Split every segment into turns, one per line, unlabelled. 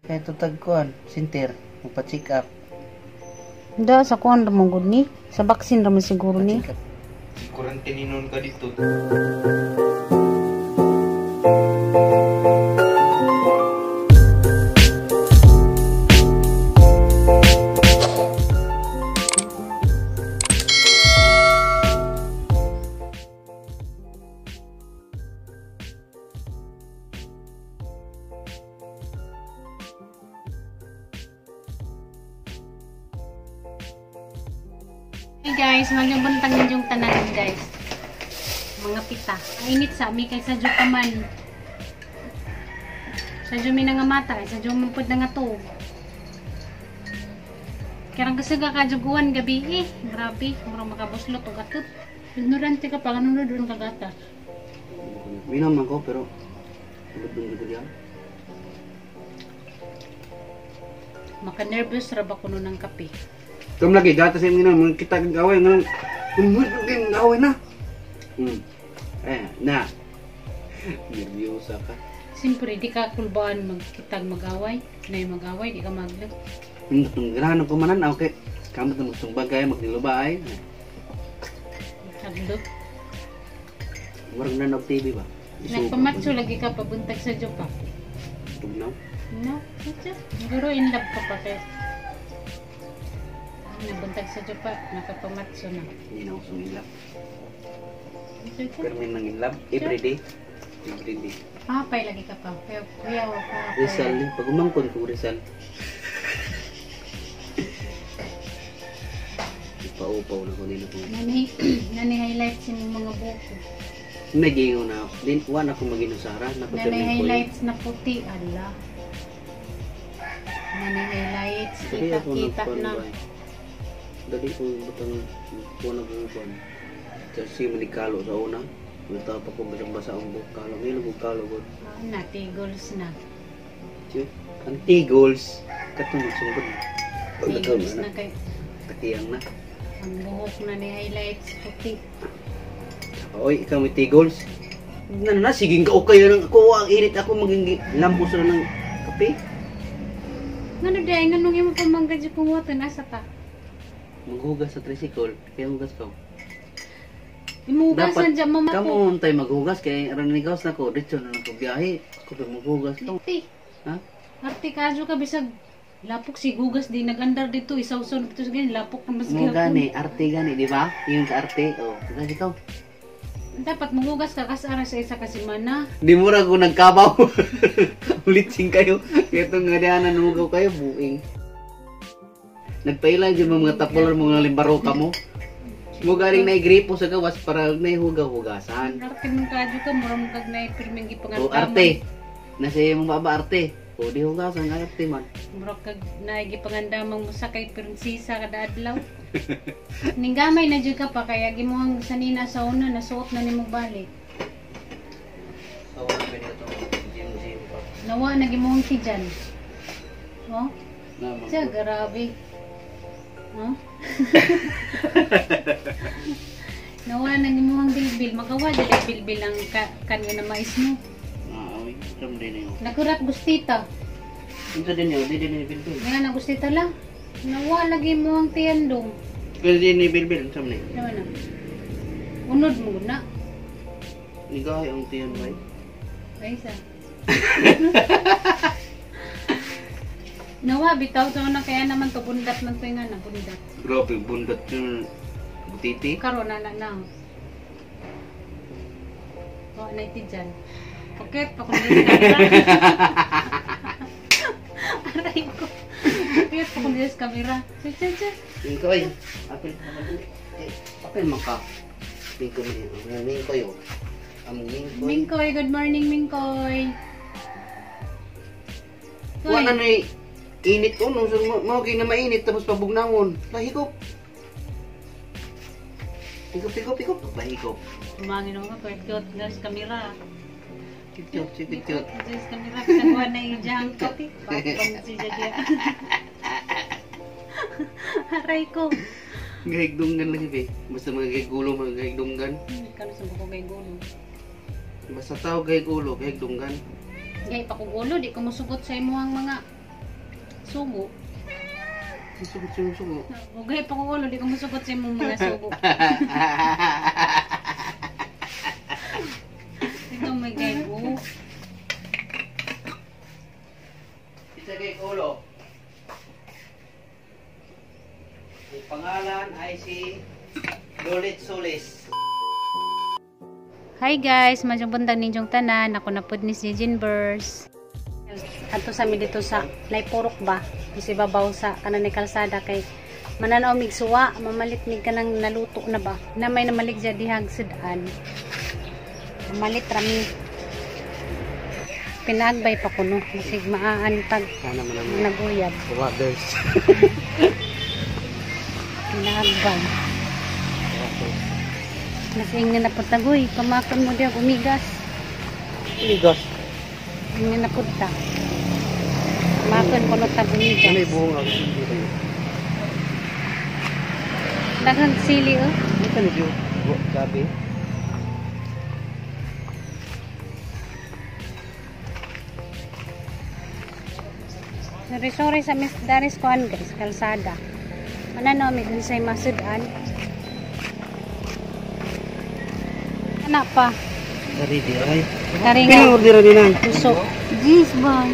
Kaya tutag kuan, sinter, magpa-check up.
Da sa kuan ra man gud ni. Sa vaccine ra man siguro ni.
Pa-check up.
Quarantine nun ka dito.
Hey guys, magyong buntag ninyong tanan guys. Mga pita. Ang init sa ami kay sa pa man. Sa mi nga mata, sa man pud nga tuog. Karang kasi kakajuguan gabi eh. Grabe, murag makabuslot og atot. Ignorante ka pa ganun doon ka gatas.
Minom man ko pero ubod dun ko diyan.
Maka-nervous ra ba kuno ng kape.
Tum lagi gatas sa imong mga kita kang gaway nganong kung gaway na. Eh, na. Nervyosa ka.
Siyempre, di ka kulbaan magkitag mag-away. Na yung mag-away, di ka maglag.
Ganahan ko manan, okay. Kamot na magsumbag kayo, magniluba ay.
Hadlok.
Murag na nog TV ba?
Nagpamatso lagi ka pabuntag sa jopa.
Tugnaw?
No, sadya. Siguro in love ka pa kay. Nabuntag sa jopa, nakapamatso na.
Hindi na ako sumilap. Pero may nang in love, everyday. Everyday.
Papay lagi ka pa. Kuya, kuya, kuya.
Rizal, pag umangkon ko Rizal. Ipaupaw na ko nila kung.
Nani, nani highlights yung mga buko.
Nagingaw na ako. Din, wala akong maginusara.
Nani highlights na puti, ala. Nani highlights, kita-kita na.
Dali ko butang kuha na buban. Kasi manikalo sa una. Nagtapa pa ko basang-basa ang buhok. Kalo, may lubog kalo ko.
Ah, na, tigols na.
Ang tigols. Katong magsungkod.
Tigols na kay.
Katiyang na.
Ang buhok na ni highlights puti.
Oy, ikaw may tigols. Na na, sige ka okay lang ako. Ang init ako maging lambos na ng kape.
Ngano day, nganong imo pamanggad yung kumutan, asa ta?
Maghugas sa tricycle, kaya hugas ka.
Imugasan dyan, mama ko.
Kamu untay maghugas, kaya aron ni gawas na ko, dito na lang ko biyahe. Ako pa maghugas to.
Arte.
Ha?
Arte kadyo ka, bisag lapok si gugas di nag-andar dito, isawsaw dito sa ganyan, lapok na mas
Mo gani, arte gani, di ba? Yung ka arte, oh, hugas ikaw.
Dapat maghugas ka kasi ara sa isa ka semana.
Di mo ra ko nagkabaw. Ulitin kayo. Kaya itong nga diyan nanugaw kayo, buing. Nagpaila dyan mga tapular mga limbaro ka mo. Mo galing na igripo sa gawas para naihugaw-hugasan.
Arte mong kadyo ka, mura mong kag naipirming
O
gipangandaman.
arte. Nasa imong baba arte. O di hugasan ka arte man.
Mura kag naigipangandamang mo sa kay prinsesa kada adlaw. Ninggamay na jud ka pa kaya gimuhang sanina sa una nasuot na nimo balik.
So pwede to gym gym pa.
Nawa na gimuhang tiyan. Oh?
Na
Siya, grabe. Huh? Nawa na gimuhang bilbil. Magawa dili bilbil ang kanyo na mais mo.
Ah, oy, tam din niyo.
Nakurat gustita.
Unsa din niyo, di din ni bilbil.
Nga na gustita lang. Nawa lagi mo ang tiyan dong.
Pwede din ni bilbil, unsa man ni?
Nawa na. Unod mo na.
Nigahay ang tiyan bay.
Ay sa. Nawa bitaw sa una kaya naman to bundat man to nga na bundat.
Grabe bundat yun. Butiti.
Karon na na na. Oh, na iti dyan. Pakit, pakundi sa camera. Aray ko. Pakit, pakundi sa camera. Siya, siya, siya.
Mingkoy. Apil eh, apil man ka. Mingkoy man. Mingkoy oh. Ang mingkoy.
Mingkoy, good morning, Mingkoy.
Wala na init ko no, so mo kay na mainit tapos pabugnawon. Lahikop. Hikop, hikop, hikop. Lahikop.
Kumangin ako, kahit cute na sa camera.
Cute, cute, cute.
Sa camera, kasagawa na yung diyang kape. Bakit siya diya? Aray ko.
Gahigdunggan lagi be. Basta mga gahigulo, mga gahigdunggan.
Kano sa buko gahigulo?
Basta tao gahigulo, gahigdunggan.
Gay pa ko gulo, di ko musugot sa imuhang mga Sugo.
Sugot sa imong sugo.
Ugay pa ko ulo, di ko musugot sa imong mga sugo. Ito may gay oh.
Isa kay ulo. Ang pangalan ay si Lolit Solis.
Hi guys, madyong buntag ninyong tanan. Ako na pod ni si Jinbers. Ato sa mi dito sa Naipurok ba? Si babaw sa kanan ni kalsada kay mananaw mig suwa, mamalit mig kanang naluto na ba? Na may namalig dya dihang sudan. Mamalit rami. Pinagbay pa kuno, masig maaan tag
Sana man ang
naguyab.
Brothers.
Pinagbay. Nasing na po tagoy, pamakon mo diya umigas.
Ligas.
Ingnan na punta. Pamakon ko no tag
Ano
umigas.
yung buhong ako?
Daghang sili oh.
Ito na dyo. Gabi.
Sorry, sorry sa Miss Daris kuan guys, kalsada. Mananaw mi dun sa masudan. Ana pa.
Dari di ay.
Kari
Kaya
nga.
order ni nang.
Puso. Jeez ba?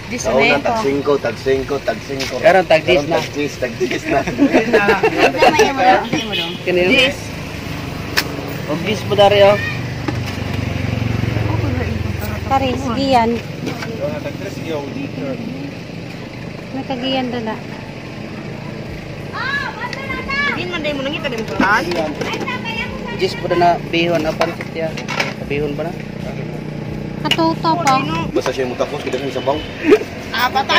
Dis
Kauna,
na
tag 5, tag 5, tag 5.
Karon, tag 10 na.
Tag 10, tag 10 na.
Kini. Dis. Og dis po dari oh.
Kari, sigiyan. May kagiyan doon na.
Dis po na bihon apan ya. Bihon ba na?
Katuto pa.
Basta siya mo tapos, kita sa sabaw.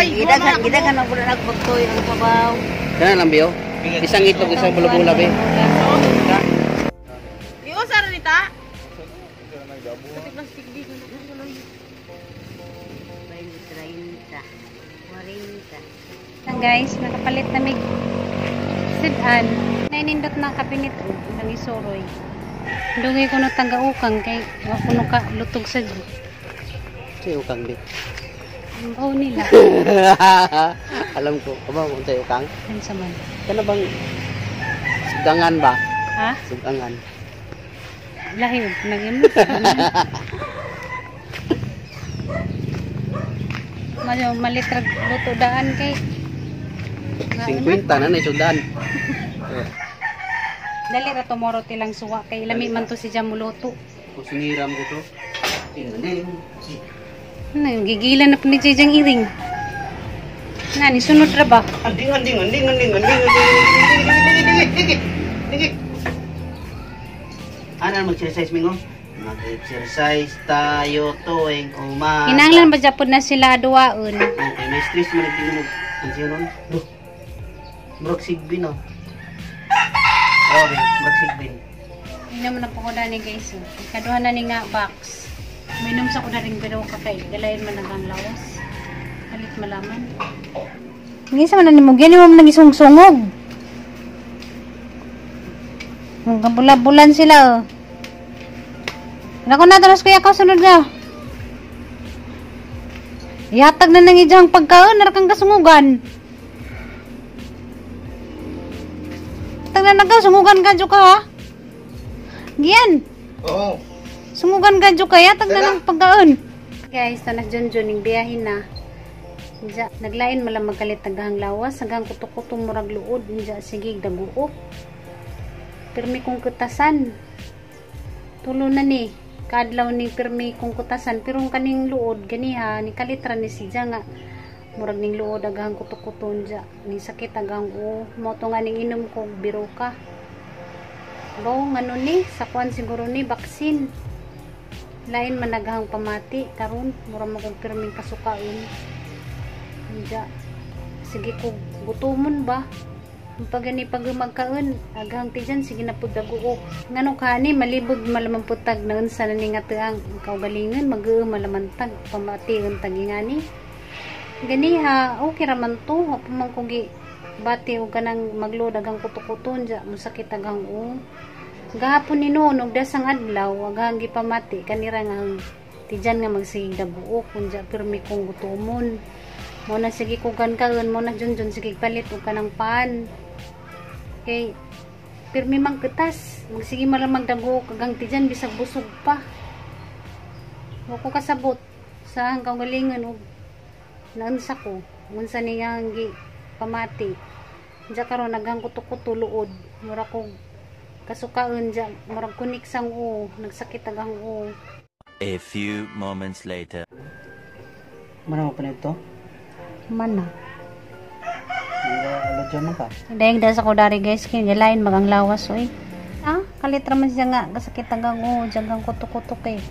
Gidagan ang bulan nagpagtoy ang pabaw.
Kana lang biyo. Isang itlog, isang bulabula be.
Di usar ni ta.
Ang guys, nakapalit na mig sidan. Nainindot na ang kabinet oh, nang isuroy. Dugay ko no tanggaukang kay wa ko no ka lutog sa
Sa ukang bi.
Oh nila.
Alam ko, kamo kung sa ukang.
Unsa man?
Kana bang sugangan ba?
Ha?
Sugangan.
Lahi og nagim. Mayo malitrag luto daan kay
50 na na sudan.
Dali ra tomorrow tilang suwa kay lami man to si Jamuluto.
Kung siniram ko to. Tingnan.
Ano, gigilan na po ni Jejang iring. Nani, sunod ra ba?
Anding anding anding anding anding anding anding anding anding anding. Ano mag-exercise mingo? Mag-exercise tayo tuwing umaga.
Kinahanglan ba japod na sila duwaon?
Okay, may stress man nagtinog. Ang siya nun? Duh. Murag sigbin oh. Okay, murag sigbin.
Inom na po ko dani guys. Oh. Ikaduha na ni nga box. Minom sa ko na rin pero kay galayin man ang lawas. Halit malaman. Ngisa man na nimo gani mo nagisungsungog. Kabula-bulan sila oh. Nako na taras kuya ka sunod na. Ihatag na nang ijang pagkaon narakang kasungugan. Hatag na nagaw sungugan ka jud ka ha. Giyan.
Oo.
Sungugan ka jud ka yatag na ng pagkaon. Guys, tanas junjun ning biyahe na. Diya, naglain man lang magkalit tagahang lawas, hanggang kuto-kuto murag luod, diya sige daguok. Pirmi kong kutasan. Tulo na ni. Kaadlaw ni pirmi kong kutasan, pero ang kaning luod ganiha ni kalitra ni siya nga murag ning luod agahang kuto-kuto diya. Ning sakit agahang uo. Mo to nga ning inom ko biroka. Baw ngano ni sa kuan siguro ni baksin. Lain man nagahang pamati karon mura mo kong pirming kasukain. Diya. Sige ko gutomon ba? Pag gani pag magkaon, agahang ti dyan, sige na po daguok. Ngano ka ni, malibog malamang putag na unsa na ni nga tuang kaugalingon, mag malamantag, pamati ang tagingani. Gani ha, okay raman to, wa pa man ko gi bati og kanang magload agang kuto-kuton dya, musakit agang o. Gahapon ni noon, og dasang adlaw, agahang gipamati, kanira nga ang Tijan nga magsigig daguok unja pirmi kong gutomon. Mo na sige ko kan kaon mo na Junjun sige palit og kanang pan. Kay pirmi mang ketas, magsige man lang magdaguok agang tijan bisag busog pa. Wa ko kasabot sa ang kaugalingon og naunsa ko, unsa niya ang gi pamati. Diya karon naghang kuto-kuto luod, mura kog kasukaon diya, murag kunik sang o, nagsakit agang o.
A few moments later.
Mana mo pa nito?
Mana.
Alodyo man ka.
Dayang dasa ko dari guys, kay galain magang lawas oy. Ah, kalit ra man siya nga kasakit agang o, diyan kuto-kuto kay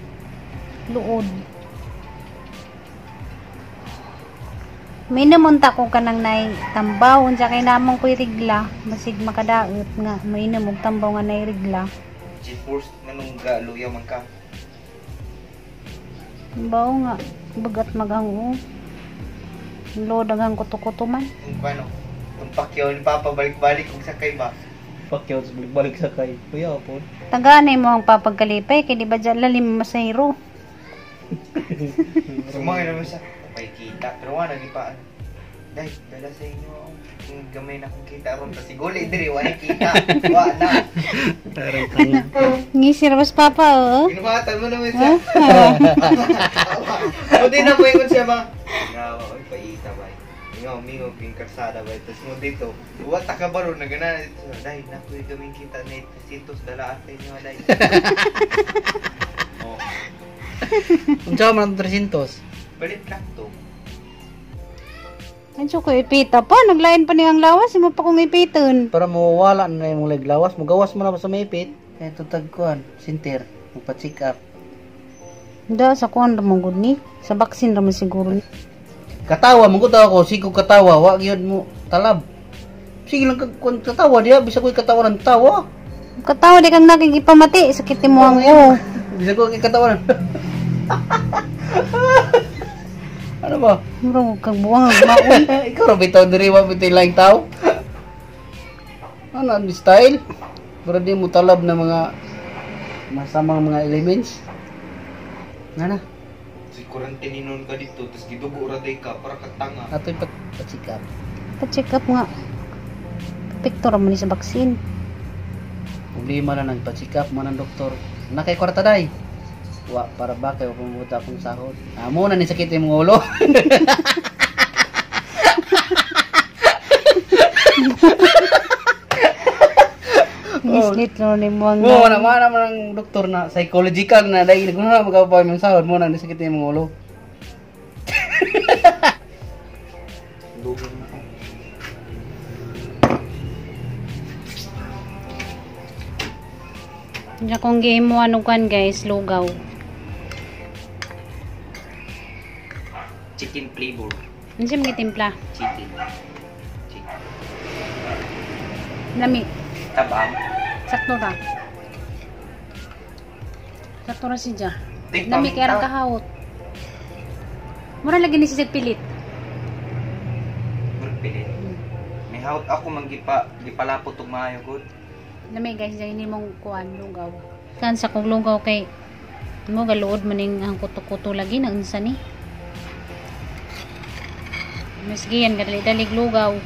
luod. Mainom unta ko kanang nay tambaw unsa kay namong koy rigla, basig makadaot nga mainom og tambaw nga nay rigla.
G-force nganong galuya man ka.
Tambaw nga bagat magang o. Lo daghang kuto-kuto man.
Kung paano, kung Pacquiao ni Papa balik-balik kung sakay ba.
Pacquiao balik-balik sa kay. Kuya po.
Tagaan mo ang papagkalipay kay di ba dyan lalim masahiro.
Sumangay naman siya. May kita. Pero nga nagipaan. Day, dala sa inyo. Kung gamay na kong kita ron. Kasi guli diri, wala kita. Wa na.
Ngisir mas papa oh.
Ginuhatan mo naman siya. Buti na mo ingon siya ba? Nga, oy, paita ba? Ingaw, mingaw, king karsada ba? Tapos mo dito, wata ka ba ron? Nagana dito. Day, naku, gamay kita na ito. Sitos, dala sa inyo, day. Oh.
Unsa man ang 300?
Balit lang to.
Anso ko ipita pa, naglain pa niyang lawas, imo pa kong ipiton.
Para mawala na imong laglawas, mugawas mo na pa sa maipit. Kaya ito tagkuan, sinter, magpa-check up.
Da sa kuan ra man gud ni, sa vaccine ra man siguro ni.
Katawa, mangud ako, sigo katawa, wa gyud mo talab. Sige lang kag kuan katawa diha, bisag ko'y katawa ng tawa.
Katawa di kang nakikipamati, sakit mo ang o.
Bisag ko katawa. Ano ba?
Murag kag buwang maoy.
Ikaw ra bitaw diri wa bitay laing tao. Ano ang style? Pero di mo talab na mga masamang mga elements. Nga na.
Si quarantine nun ka dito, tapos gidugo ra day ka para katanga.
Ato'y pa-check up.
Pa-check up nga. Picture mo ni sa vaccine.
Problema na nang pa-check up man ang doktor. Nakay kwarta day. Wa para ba kayo pumuta akong sahod. Amo na ni sakit imong ulo.
Ngislit no ni mo ang.
Mo na man ang doktor na psychological na dai naguna magapay imong sahod mo na ni sakit imong ulo.
Diyan kong gihimo ano kan guys, lugaw.
Chicken flavor.
Unsa man gitimpla?
Chicken. Chicken.
Lami.
Tabang.
Sakto ra. Sakto ra siya. Lami kay ra kahawot. Mura lagi ni siya pilit.
Mura pilit. May hawot ako man gipalapot og maayo gud.
Lami guys, dyan ini mong kuan lugaw. Kan sa kong lugaw kay mo galuod maning ang kuto-kuto lagi na unsa ni. Misgiyan gadali-dalig lugaw.